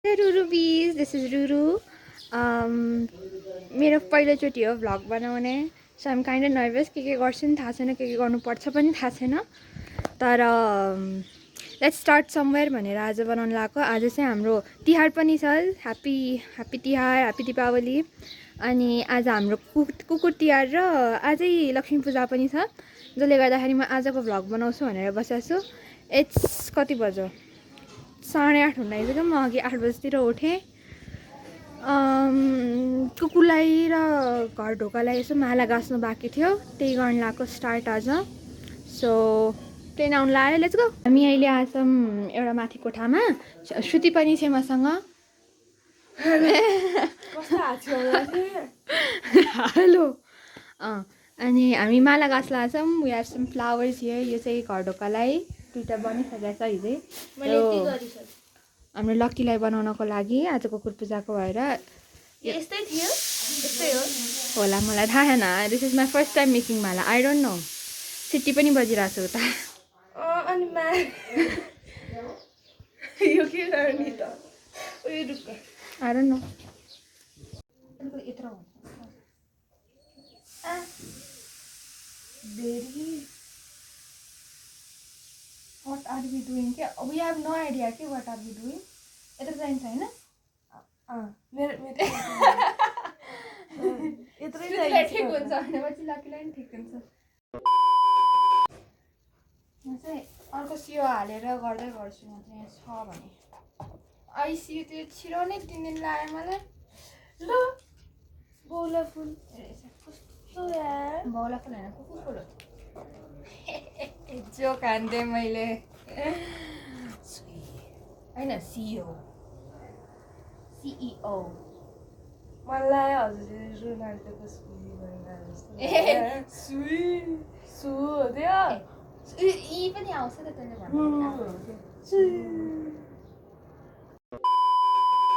Hey Ruru bees, this is Ruru. मेरो पहिलोचोटि हो भ्लग बनाउने, so I'm kind of nervous. के गर्छु नि थाहा छैन, के गर्नुपर्छ पनि थाहा छैन। तर लेट्स स्टार्ट समवेयर भनेर आज बनाउन लगाएको। आज चाहिँ हाम्रो तिहार पनि छ। Happy Tihar, happy Deepawali. अनि आज हाम्रो कुकुर तिहार र आजै लक्ष्मी पूजा पनि छ, जसले गर्दाखेरि म आजको भ्लग बनाउँछु भनेर बसेको छु। इट्स कति बज्यो, 8:30 हुन आइसक्यो। म अघि 8 बजीतिर उठेँ। कुकुरलाई र घर ढोकालाई यसो माला गाँच्नु बाँकी थियो, त्यही गर्न लगाएको स्टार्ट आज। सो ट्रेन आउनु लाग्यो, लेट्स गो। हामी अहिले आछौँ एउटा माथि कोठामा। श्रुति पनि छ मसँग। हेलो। अनि हामी माला गाँच्न लाग्छौँ। We have some flowers here. यो चाहिँ घर ढोकालाई दुईवटा बनिसकेको छ हिजै। हाम्रो लक्कीलाई बनाउनको लागि आज कुकुर पूजाको भएर यस्तै थियो, यस्तै हो होला, मलाई थाहा छैन। This is my first time making माला। I don't know. सिटी पनि बजिरहेको छ उता। अनि यो के गर्ने त? उयो रुक, I don't no. Very What are we doing? We have no idea के what are we doing. यत्रो चाहिन्छ हैन? मेरो यत्रै ठिक हुन्छ भनेपछि लकीलाई पनि ठिक हुन्छ। म चाहिँ अर्को सियो हालेर गर्दै गर्छु। म चाहिँ यहाँ छ भने आइसियो त्यो छिरो नै 3 दिन लाग्यो मलाई। ल बौला फुल कस्तो यार, बौला फुल हैन, कुकुर फुल हो। जो खान्थे मैले हैन, CEO मलाई हजुर रोनाल्डोको सुई भन्दा जस्तो सुई सु हो त्यो। यी पनि आउँछ त त्यसले भन्नु।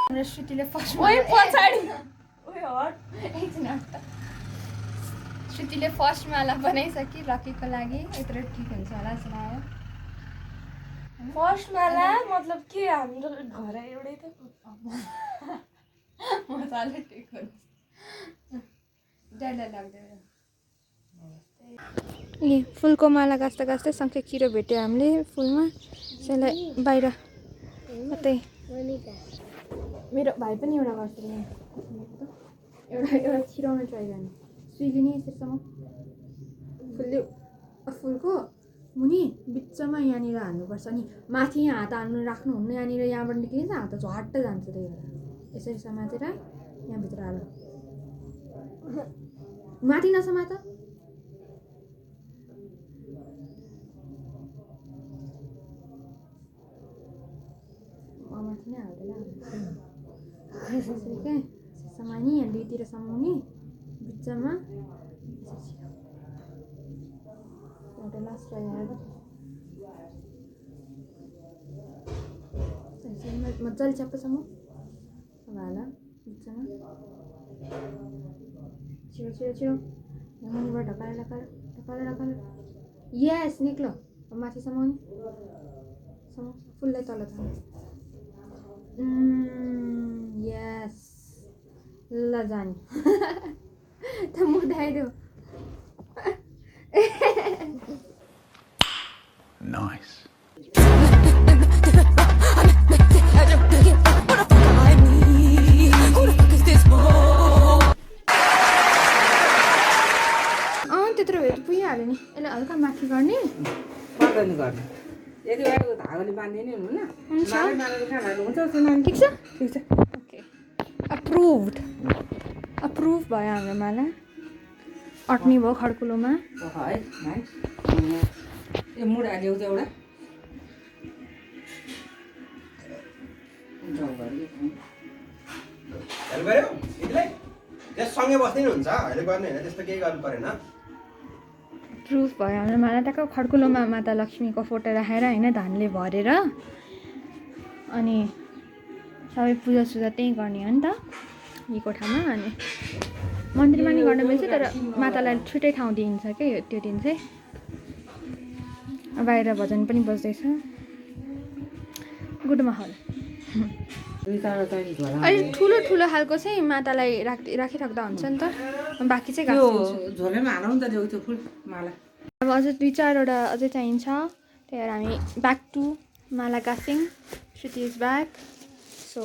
हाम्रो श्रुतिले फर्स्ट पछाडि हट एकछिन हट। श्रुतिले फर्स्ट माला बनाइसकि लकीको लागि। यत्रो ठिक हुन्छ होला जस्तो लाग्यो। फर्स्ट माला मतलब के, हाम्रो घर एउटै त मजाले ठिक हुन्छ। डर लाग्दैन। ए फुलको माला गाँच्दा गाँच्दै सँगै किरो भेट्यो हामीले फुलमा। त्यसलाई बाहिर कतै मेरो भाइ पनि एउटा गर्छ नि, एउटा छिराउन ट्राई गर्ने। सुईले नि यसोसम्म फुलको मुनि बिचमा यहाँनिर हाल्नुपर्छ। नि माथि यहाँ हात हाल्नु राख्नुहुन्न, यहाँनिर यहाँबाट निक्लिन्छ हात झट्ट जान्छ। त्यही भएर यसरी समातेर यहाँभित्र हाल। माथि नसमात। माथि नै हाल्दैन यसरी क्या। समानी यहाँ दुईतिर समाउने, बिचमा एउटा लास्ट आएर मजाले च्याप्पसम्म अब हाल बिचमा। छिरो छिरो छिरो मुनिबाट ढकालेर ढकालेर ढकालेर ढकालेर यस निक्लो। अब माथि समाउने, फुललाई तल थाल्नु। यस ल जाने। त मुख देखाइदेऊ। Nice. त्यत्रो भए त पुगिहाल्यो नि। यसलाई हल्का माथि गर्ने पर्दैन गर्ने। यदि अहिलेको धागोले बाँधिदिने हुनु न, माला मालाको खानाहरू हुन्छ जस्तो नानी। ठिक छ, ठिक छ, ओके। अप्रुभ भयो हाम्रो माला। अट्नी भयो खड्कुलोमा। है नाइस। यो मुढा ल्याउँछ एउटा हेल्प गर्यो यतिलाई त्यससँगै बस्दै हुन्छ। अहिले गर्ने होइन, त्यस्तो केही गर्नु परेन। प्रुफ भयो हाम्रो माला। टक्क खड्कुलोमा माता लक्ष्मीको फोटो राखेर होइन, धानले भरेर। अनि सबै पूजासुजा त्यहीँ गर्ने हो नि त, यी कोठामा। अनि मन्दिरमा नि गर्न मिल्छ, तर मातालाई छुट्टै ठाउँ दिइन्छ क्या त्यो दिन चाहिँ। बाहिर भजन पनि बज्दैछ, गुड माहौल। दुईवटा चाहिँ झोला अलिक ठुलो ठुलो खालको चाहिँ मातालाई राखिराख्दा हुन्छ नि त बाँकी चाहिँ त्यो गाँसिदिन्छु झोलामा हालौँ नि त त्यो फुल माला अब अझै 2-4वटा अझै चाहिन्छ त्यही भएर हामी ब्याक टु माला गाँसिङ श्रुति इज ब्याक सो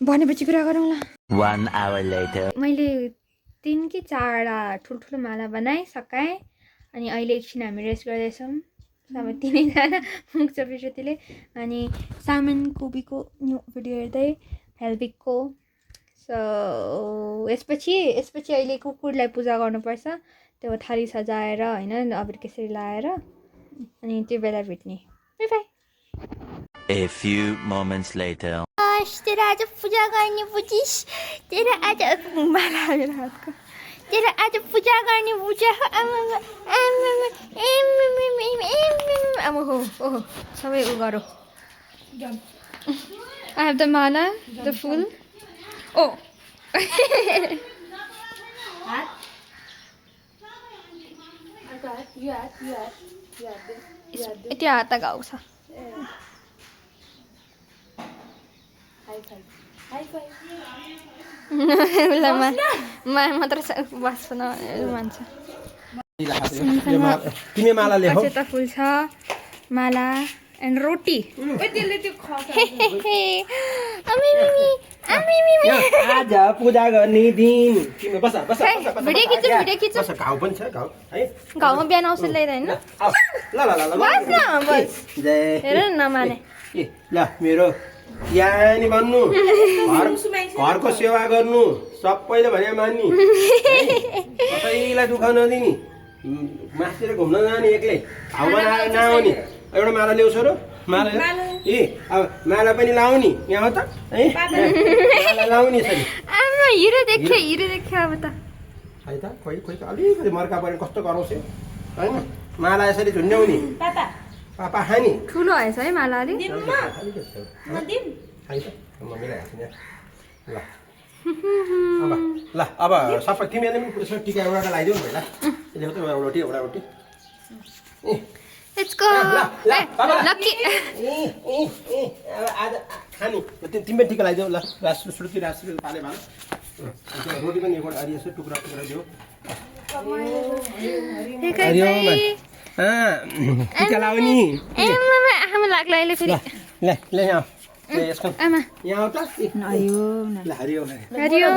भनेपछि कुरा गरौँला 1 hour later. मैले 3 कि 4वटा ठुल्ठुलो माला बनाएँ सकाएँ अनि अहिले एकछिन हामी रेस्ट गर्दैछौँ सबै तिनैजना मुक्छ श्रुतिले अनि सामान कोबीको न्यू भिडियो हेर्दै हेल्पिकको सो यसपछि अहिले कुकुरलाई पूजा गर्नुपर्छ त्यो थाली सजाएर होइन अबिर केसरी लाएर अनि त्यो बेला भेट्ने by by A few moments later. तेरो आज पूजा गर्ने बुझिस तेरो आज माला मेरो हातको तेरो आज पूजा गर्ने बुझा अब हो ओहो सबै उ गरौँ आई हेभ द माला द फुल ओ यति हात गाउँछ उसलाई मात्र बस्न मान्छ तिमी माला लेखौ अझै त फुल छ माला एन्ड रोटी आज पूजा गर्ने दिन तिमी बस बस भिडियो खिच्छु बस घाउ पनि छ घाउ है घाउमा बिहान औषध ल्याइरहेन आऊ, ल ल ल ल बस न बस जय हेर न नमाने ए ल मेरो ज्ञानी बन्नु घरको सेवा गर्नु सबैले भने मान्ने कसैलाई दुःख नदिने मासतिर घुम्न जाने एक्लै घाउ बनाएर नआउने एउटा माला ल्याउँछ र माला ए अब माला पनि लाउने यहाँ त है माला लाउने छ नि आमा हिरो देख्यो अब त है त खोइ खोइ अलिकति मर्का पऱ्यो कस्तो गराउँछ होइन माला यसरी झुन्ड्याउने पापा खाने ठुलो भएछ है माला अलिक है त म मिलाइहाल्छु नि ल अब सबै तिमीहरूले पनि यसो टिका एउटा लगाइदेऊ नि ल ल्याउँछ एउटा रोटी लेट्स गो लकी आज खाने तिमी पनि टिका लगाइदेऊ ल श्रुति पाले भाल रोटी पनि एउटा अलि यसो टुक्रा देऊ टिका लगाउने आमा लाग्ला अहिले फेरि ल यहाँ यसको आमा यहाँ आऊ त ल हरियो हरियो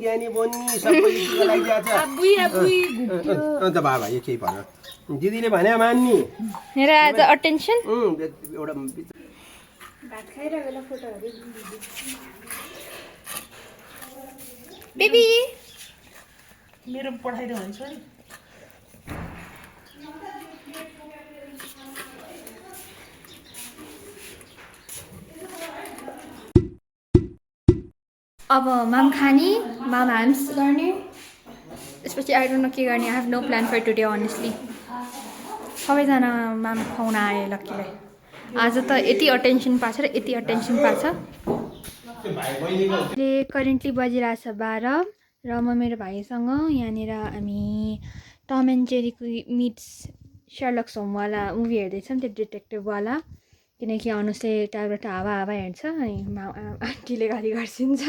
ज्ञानी बन्नी सबै टिका लगाइदिएको छ अन्त बाबा यो केही भन दिदीले भने मान्ने मेरो आज अटेन्सन एउटा भात खाइरहेको बेला फोटोहरू बेबी मेरो पठाइदियो भने छ नि अब माम खाने माम ह्याम्स गर्ने त्यसपछि आई डोन्ट नो के गर्ने I have no plan for today honestly सबैजना माम खुवाउन आए लक्कीलाई आज त यति अटेन्सन पाएको छ र यति अटेन्सन पाएको छ अहिले करेन्टली बजिरहेछ 12 र म मेरो भाइसँग यहाँनिर हामी टम एन्ड जेरीको मिट्स सर्लक होम्सवाला मुभी हेर्दैछौँ त्यो डिटेक्टिभवाला किनकि अनुसले टाढाबाट हावा हेर्छ अनि आन्टीले गाली गर्छिन्छ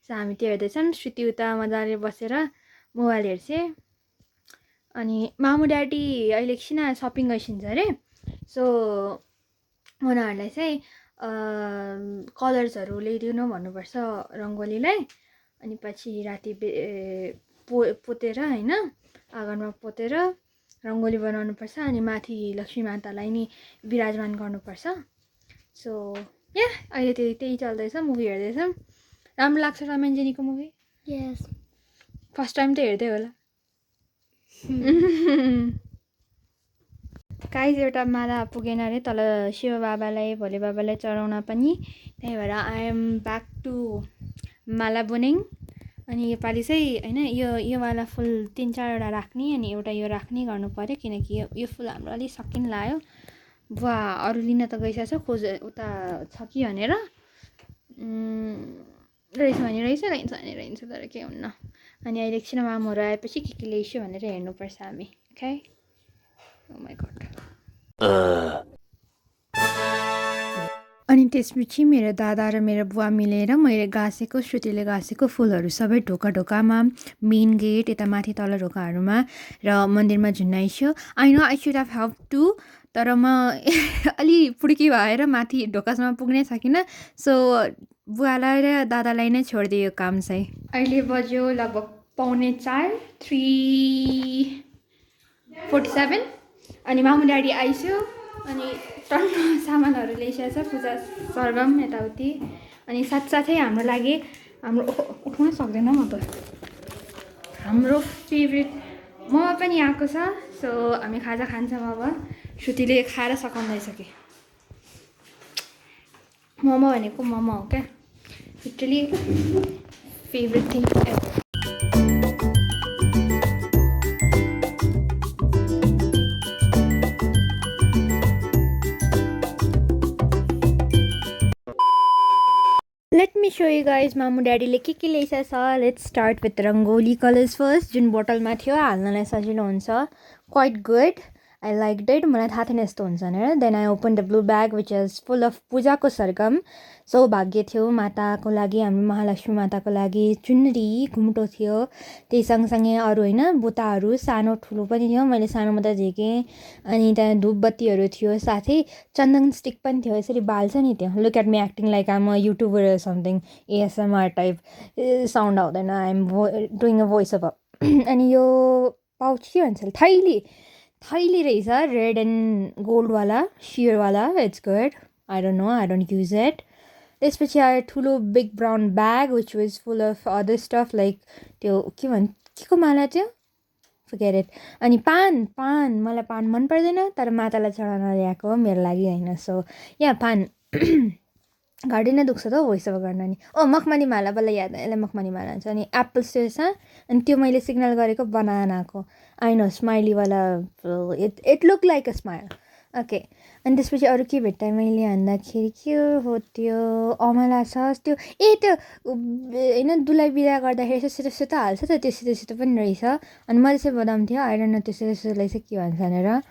सो हामी त्यो हेर्दैछौँ श्रुति उता मजाले बसेर मोबाइल हेर्छ अनि मामु ड्याडी अहिले एकछिन सपिङ गइसिन्छ अरे सो उनीहरूलाई चाहिँ कलर्सहरू ल्याइदिनु भन्नुपर्छ रङ्गोलीलाई अनि पछि राति पोतेर होइन आँगनमा पोतेर रङ्गोली बनाउनुपर्छ अनि माथि लक्ष्मी मातालाई नि विराजमान गर्नुपर्छ सो या अहिले त्यही चल्दैछ मुभी हेर्दैछौँ राम्रो लाग्छ टम एन्ड जेरीको मुभी यस फर्स्ट टाइम त हेर्दै होला गाइज एउटा माला पुगेन अरे तल शिव बाबालाई भोले बाबालाई चढाउन पनि त्यही भएर आई एम ब्याक टु माला बुनिङ अनि योपालि चाहिँ होइन योवाला फुल 3-4वटा राख्ने अनि एउटा यो राख्ने गर्नु पऱ्यो किनकि यो फुल हाम्रो अलिक सकिन लाग्यो बुवा अरू लिन त गइसकेको छ खोज उता छ कि भनेर रहेछ भने रहेछ रहन्छ तर के हुन्न अनि अहिले एकछिन मामहरू आएपछि के ल्याइछु भनेर हेर्नुपर्छ हामी ओके ओ माई गॉड अनि त्यसपछि मेरो दादा र मेरो बुवा मिलेर मैले गाँसेको श्रुतिले गाँसेको फुलहरू सबै ढोका ढोकामा मेन गेट यता माथि तल ढोकाहरूमा र मन्दिरमा झुन्डाइछु। I know I should have to, तर म अलि पुड्की भएर माथि ढोकासम्म पुग्नै सकिनँ। सो बुवालाई र दादालाई नै छोडिदियो काम चाहिँ। अहिले बज्यो लगभग 3:45 3:47 अनि मामु ड्याडी आइसक्यो अनि टन्न सामानहरू ल्याइसकेको छ, पूजा सरगम यताउति। अनि साथसाथै हाम्रो लागि हाम्रो उठ्न सक्दैन म त, हाम्रो फेभरेट मोमो पनि आएको छ। सो हामी खाजा खान्छौँ अब। श्रुतिले खाएर सकाउँदैछ मोमो भनेको मोमो हो क्या, literally favourite thing ever. Let me show you guys मामु ड्याडीले के ल्याइसकेको छ। Let's start with rangoli colours first, जुन बोटलमा थियो हाल्नलाई सजिलो हुन्छ। Quite good, I like it. मलाई थाहा थिएन यस्तो हुन्छ भनेर। Then I open the blue bag which is full of पूजाको सरगम। सौभाग्य थियो माताको लागि, हाम्रो महालक्ष्मी माताको लागि चुनरी घुम्टो थियो। त्यही सँगसँगै अरू होइन बुताहरू सानो ठुलो पनि थियो, मैले सानोमा त झिकेँ। अनि त्यहाँ धुपबत्तीहरू थियो, साथै चन्दन स्टिक पनि थियो। यसरी बाल्छ नि त्यो। Look at me acting like I'm a YouTuber something, ASMR type sound आउँदैन, I am doing a voice over. अनि यो पाउच के भन्छ, थैली रहेछ, रेड एन्ड गोल्डवाला सियरवाला। It's good, I don't know, I don't use it. त्यसपछि आयो ठुलो big brown bag which was full of other stuff like त्यो के को माला थियो, फर्गेट इट। अनि पान मलाई पान मन पर्दैन, तर मातालाई चढाउन ल्याएको हो, मेरो लागि होइन। सो या पान घाँटी नै दुख्छ त हौ भोइस ओभर गर्न नि। मखमली माला, बल्ल याद आयो, यसलाई मखमली माला हुन्छ। अनि एप्पल्स त्यो छ, अनि त्यो मैले सिग्नल गरेको बनानाको, आई नो स्माइलीवाला, it look like a smile. Okay, अनि त्यसपछि अरू के भेट्टाएँ मैले भन्दाखेरि के हो त्यो अमला सस, त्यो त्यो होइन दुलाई बिदा गर्दाखेरि सेतो सेतो हाल्छ त, त्यो सेतो सेतो पनि रहेछ। अनि मैले चाहिँ बदाम थियो, आई डोन्ट नो त्यो सेतो सेतोलाई चाहिँ के भन्छ भनेर।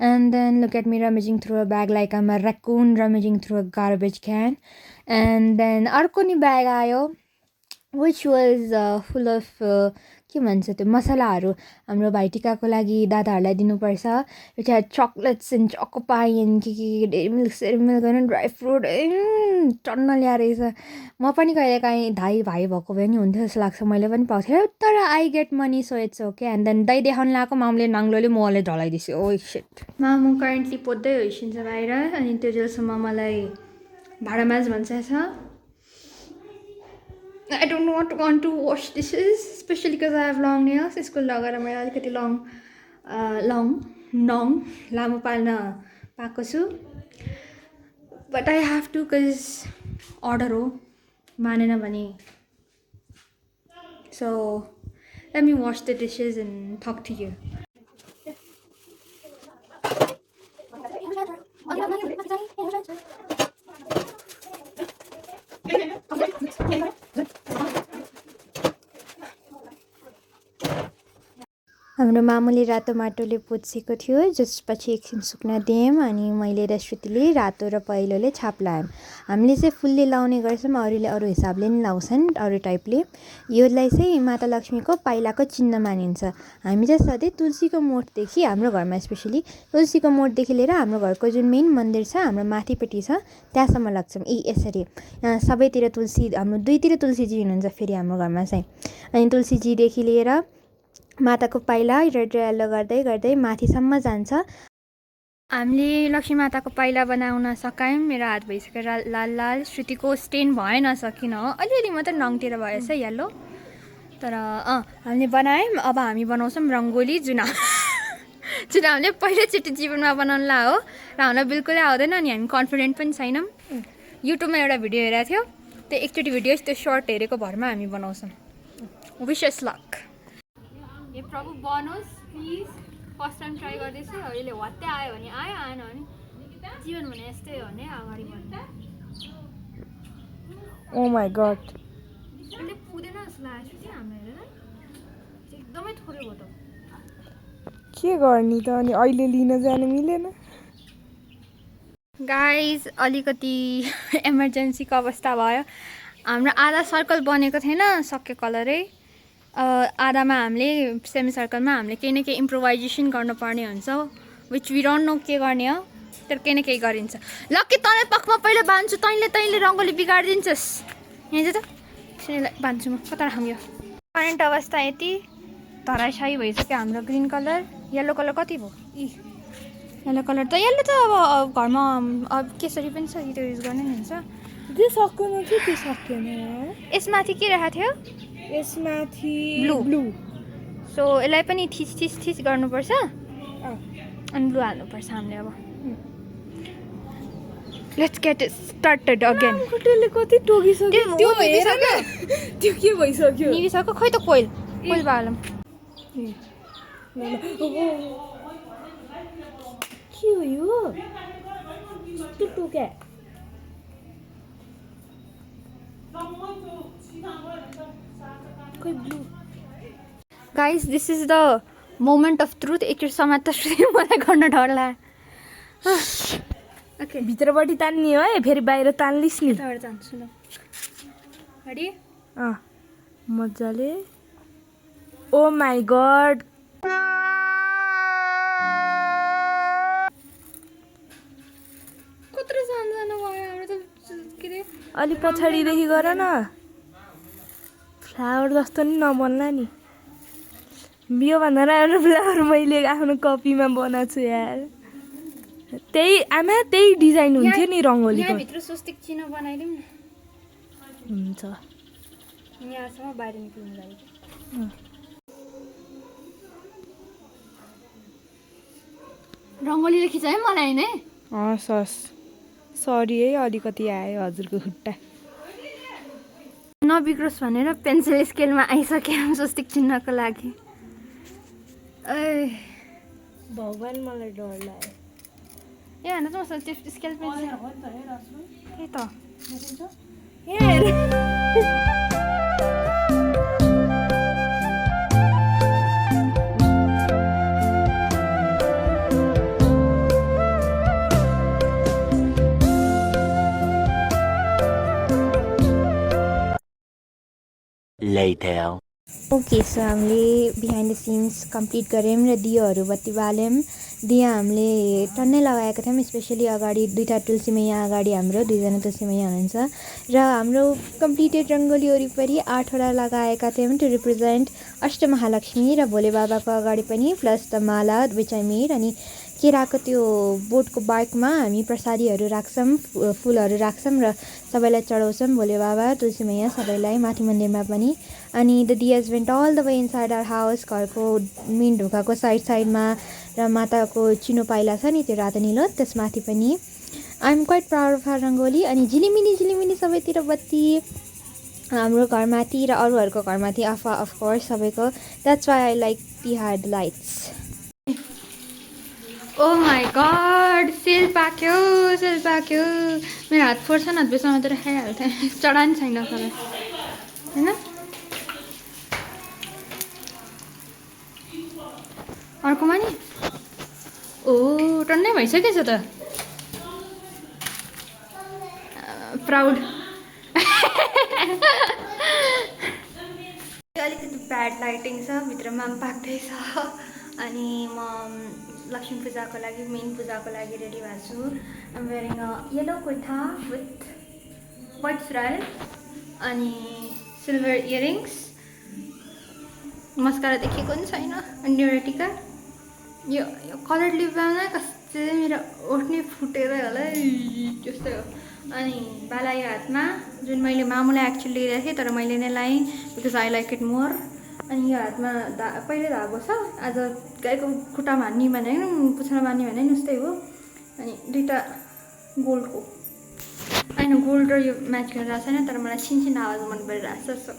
And then look at me rummaging through a bag like I'm a raccoon rummaging through a garbage can. And then अर्को नि ब्याग आयो विच वाज फुल अफ के भन्छ त्यो मसलाहरू, हाम्रो भाइटिकाको लागि दादाहरूलाई दिनुपर्छ। एउटा चक्लेट्स एन्ड चकोपाई एन्ड के डेरी मिल्क सेरी मिल्क होइन, ड्राई फ्रुट टन्न ल्याएर रहेछ। म पनि कहिले काहीँ भाइ भएको भए नि हुन्थ्यो जस्तो लाग्छ, मैले पनि पाउँथेँ, तर I get money so it's okay. And then दही देखाउनु लगाएको मामुले नाङ्लोले मोले ढलाइदियो। ओ सिट, मामु करेन्टली पोत्दै होइसिन्छ बाहिर। अनि त्यो जेलसम्म मलाई भाँडामाज भन्छ छ। I don't want to wash dishes, especially because I have long nails. यसको लगाएर मैले अलिकति लामो पाल्न पाएको छु, but I have to because order हो, मानेन भने। So let me wash the dishes and talk to you. हाम्रो मामुले रातो माटोले पोछेको थियो, जसपछि एकछिन सुक्न दियौँ। अनि मैले र श्रुतिले रातो र पहेँलोले छाप लायौँ। हामीले चाहिँ फुलले लाउने गर्छौँ, अरूले अरू हिसाबले नि लाउँछन्, अरू टाइपले। योलाई चाहिँ माता लक्ष्मीको पाइलाको चिन्ह मानिन्छ। हामी चाहिँ सधैँ तुलसीको मोठदेखि, हाम्रो घरमा स्पेसली तुलसीको मोठदेखि लिएर हाम्रो घरको जुन मेन मन्दिर छ हाम्रो माथिपट्टि छ त्यहाँसम्म लाग्छौँ। यसरी सबैतिर तुलसी, हाम्रो दुईतिर तुलसीजी हुनुहुन्छ फेरि हाम्रो घरमा चाहिँ। अनि तुलसीजीदेखि लिएर माताको पाइला रेड येल्लो गर्दै गर्दै माथिसम्म जान्छ। हामीले लक्ष्मी माताको पाइला बनाउन सकायौँ। मेरो हात भइसक्यो लाल लाल। श्रुतिको स्टेन भएन, सकिन हो, अलिअलि मात्रै नङतिर भएछ येल्लो, तर हामीले बनायौँ। अब हामी बनाउँछौँ रङ्गोली, जुन हामीले पहिलोचोटि जीवनमा बनाउनु ला हो र हामीलाई बिल्कुलै आउँदैन। अनि हामी कन्फिडेन्ट पनि छैनौँ। युट्युबमा एउटा भिडियो हेरेको थियो, त्यो एकचोटि भिडियो त्यो सर्ट हेरेको भरमा हामी बनाउँछौँ। विश अस लक। ए प्रभु बनोस् प्लिज, फर्स्ट टाइम ट्राई गर्दैछु। अहिले हत्या आयो भने आयो, आएन भने जीवन भने यस्तै हो नि, अगाडि बढ्नु। ओ माई गड, अहिले पुग्दैन जस्तो लागेको छ हाम्रो हेरेर, एकदमै थोरै हो त। के गर्ने त अनि अहिले लिन जानु मिलेन। गाइज अलिकति इमर्जेन्सीको अवस्था भयो। हाम्रो आधा सर्कल बनेको थिएन, सक्यो कलरै। आधामा हामीले सेमी सर्कलमा हामीले केही न केही इम्प्रोभाइजेसन गर्नुपर्ने हुन्छ, विच वी डोन्ट नो के गर्ने हो, तर केही न केही गरिन्छ। लक्की तँलाई पखमा पहिला बाँध्छु, तैँले रङ्गोली बिगाडिदिन्छस्। यहाँ चाहिँ त एकछिन बाँध्छु म, कता राखौँ यो। करेन्ट अवस्था यति धराशायी भइसक्यो हाम्रो ग्रिन कलर। येल्लो कलर कति भयो? येल्लो कलर त अब घरमा अब केसरी पनि छ, यो युज गर्ने नि हुन्छ। त्यो सकिनु थियो, त्यो सकिएन। यसमाथि के राखेको थियो? यसमाथि ब्लू। सो यसलाई पनि थिच गर्नुपर्छ अनि ब्लू हाल्नुपर्छ हामीले। अब लेट्स गेट स्टार्टेड अगेन। खुट्टेले कति टोकिसक्यो, त्यो हेर न, त्यो के भइसक्यो? निभिसक्यो। खोइ त कोइल बालम के हो यो? त्यो टोक्या खोइ blue. Guys this is the moment of truth. एकचोटि समात मलाई गर्न डर लाग्यो। ओके, भित्रपट्टि तान्ने हो है, फेरि बाहिर तान्लिस् नि। यताबाट जान्छु ल। रेडी? मजाले। ओ माई गड, कत्रो सानो भयो हाम्रो त। के अरे अलि पछाडिदेखि गर न, फ्लावर जस्तो नि नबन्ला नि। योभन्दा राम्रो फ्लावर मैले आफ्नो कपीमा बनाएको छु यार। त्यही डिजाइन हुन्थ्यो नि रङ्गोलीको। यहाँभित्र स्वस्तिक चिन्ह बनाइदिउँ न। हुन्छ। यहाँसम्म बाहिर निक्लिनु लागि रङ्गोलीले खिचायो मलाई नै। हस् सरी है, अलिकति आयो हजुरको खुट्टा। नबिग्रोस् भनेर पेन्सिल स्केलमा आइसक्यो स्वस्तिक चिन्हको लागि। भगवान् मलाई डर लाग्यो। ए होइन त म त्यो स्केल पेन्सिल त्यही त Later. ओके, सो हामीले बिहाइन्ड द सिन्स कम्प्लिट गऱ्यौँ र दियोहरू बत्ती बाल्यौँ। दिया हामीले टन्नै लगाएका थियौँ, स्पेसली अगाडि दुईवटा तुलसी मैया अगाडि हाम्रो दुईजना तुलसी मैया हुनुहुन्छ र हाम्रो कम्प्लिटेड रङ्गोली वरिपरि 8वटा लगाएका थियौँ टु रिप्रेजेन्ट अष्टमहालक्ष्मी र भोले बाबाको अगाडि पनि प्लस द माला विच आई मेड। अनि केराको त्यो बोटको बाइकमा हामी प्रसादीहरू राख्छौँ, फुलहरू राख्छौँ र सबैलाई चढाउँछौँ, भोले बाबा तुलसी मैया सबैलाई, माथि मन्दिरमा पनि। अनि the diyas went all the way inside our house, घरको मेन ढोकाको साइडमा र माताको चिनो पाइला छ नि त्यो रातो निलो, त्यसमाथि पनि। I am quite proud of our rangoli. अनि झिलिमिली सबैतिर बत्ती हाम्रो घरमाथि र अरूहरूको घरमाथि अफकोर्स सबैको। That's why I like Tihar the lights. Oh my god, सेल पाक्यो। मेरो हात फोर्छ न, बेसमा त खाइहाल्थेँ, चढा नि छैन तर होइन। अर्कोमा नि टन्नै भइसकेछ त। प्राउड। अलिकति ब्याड लाइटिङ छ, भित्रमा पनि पाक्दैछ। अनि म लक्ष्मी पूजाको लागि, मेन पूजाको लागि रेडी भएको छु। I'm wearing a yellow kurta with white सुरुवाल अनि सिल्भर इयरिङ्स। मस्कारा देखेको पनि छैन। अनि एउटा टिका। यो कलर लिप बाम नै कस्तो मेरो ओठ नै फुटेर होला त्यस्तै हो। अनि बाला यो हातमा, जुन मैले मामुलाई एक्चुअली लिइरहेको थिएँ तर मैले नै लाएँ because I like it more. अनि यो हातमा पहिल्यै धागो छ, आज गाईको खुट्टामा हान्ने भने पुच्छरमा बाँध्ने भने नि उस्तै हो। अनि दुईवटा गोल्डको, होइन गोल्ड र यो म्याच गरिरहेको छैन तर मलाई छिनछिन आवाज मन परिरहेको छ। सो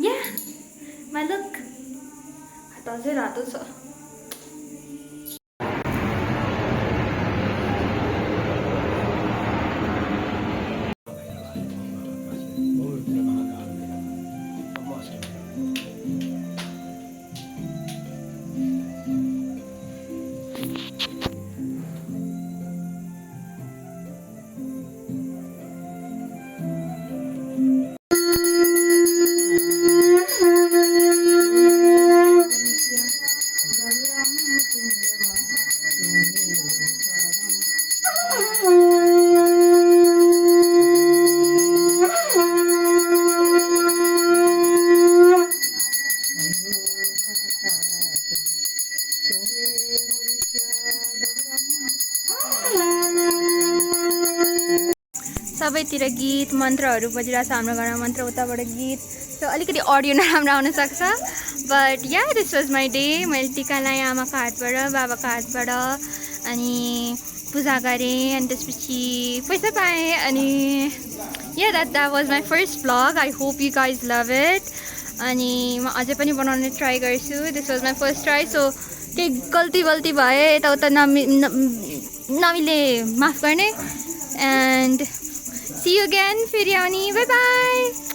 या माई लुक हात अझै रातो छ। सबैतिर गीत मन्त्रहरू बजिरहेको छ हाम्रो घरमा मन्त्र उताबाट गीत सो अलिकति अडियो नराम्रो आउन सक्छ but yeah this was my day मैले टिका लगाएँ आमाको हातबाट बाबाको हातबाट अनि पूजा गरेँ अनि त्यसपछि पैसा पाएँ अनि या that was my first vlog I hope you guys love it अनि म अझै पनि बनाउने ट्राई गर्छु this was my first try so केही गल्ती भए यताउता नमिले माफ गर्ने एन्ड सी यु अगेन फेरि आउने बाई बाई